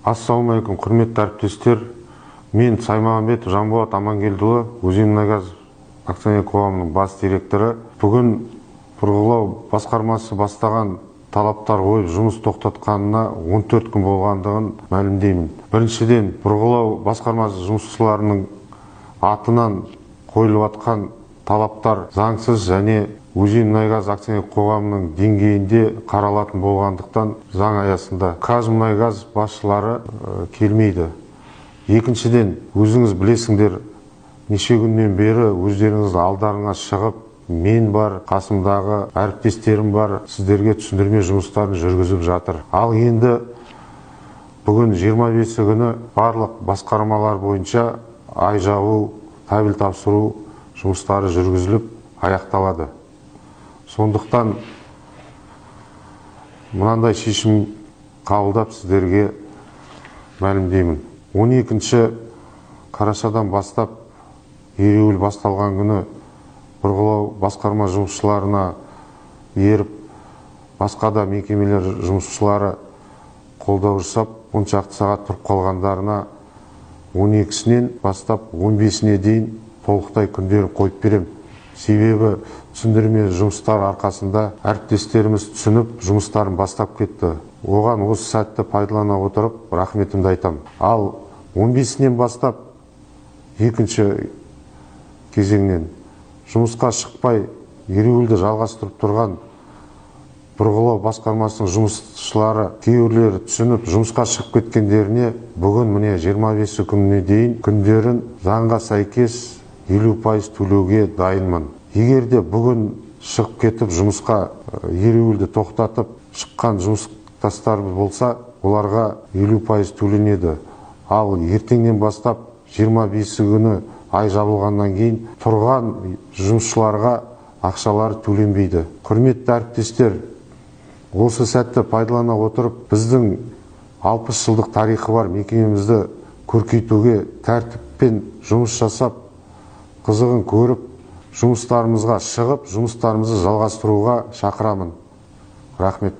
Ассалаумағалейкум, құрметті әріптестер. Мен Саймағамбетов Жанболат Амангелдіұлы, Өзенмұнайгаз акционерлік қоғамының бас директоры. Бүгін бұрғылау басқармасы бастаған талаптар қойып жұмыс тоқтатқанына 14 күн болғандығын мәлімдеймін. Біріншіден, бұрғылау басқармасы жұмысшыларының атынан қойылып атқан талаптар заңсыз және Өзенмұнайгаз акционерлік қоғамының деңгейінде қаралатын болғандықтан заң аясында Қазмұнайгаз басшылары келмейді. Екіншіден, өзіңіз білесіңдер, неше күннен бері өздеріңіз алдарыңа шығып, мен бар, қасымдағы әріптестерім бар, сіздерге түсіндірме жұмыстарын жүргізіп жатыр. Ал енді бүгін 25 күні барлық басқармалар бойынша ай жабу, табель тапсыру жұмыстары жүргізіліп аяқталады. Сондықтан мынандай шешім қабылдап сіздерге мәлімдеймін. 12 қарашадан бастап ереуіл басталған күні бұрғылау басқарма жұмысшыларына еріп, басқа да мекемелер жұмысшылары қолдау жасап, 10 шақты сағат тұрып қалғандарына 12-сінен бастап 15-іне дейін толықтай күндерін қойып берем. Себебі түсіндірме жұмыстар арқасында әріптестеріміз түсініп, жұмыстарын бастап кетті. Оған осы сәтті пайдалана отырып, рахметімді айтам. Ал 15-інен бастап екінші кезеңнен жұмысқа шықпай ереуілді жалғастырып тұрған бұрғылау басқармасының жұмысшылары кейбіреулері түсініп жұмысқа шығып кеткендеріне бүгін міне 25 күніне дейін күндерін заңға сәйкес 50% төлеуге дайынмын. Егер де бүгін шығып кетіп жұмысқа ереуілді тоқтатып шыққан жұмыстастар болса, оларға 50% төленеді. Ал ертеңнен бастап 25 күні ай жабылғаннан кейін тұрған жұмысшыларға ақшалары төленбейді. Құрметті әріптестер, осы сәтті пайдалана отырып, біздің 60 жылдық тарихы бар мекемемізді көркейтуге тәртіппен жұмыс жасап, қызығын көріп, жұмыстарымызға шығып, жұмыстарымызды жалғастыруға шақырамын. Рахмет.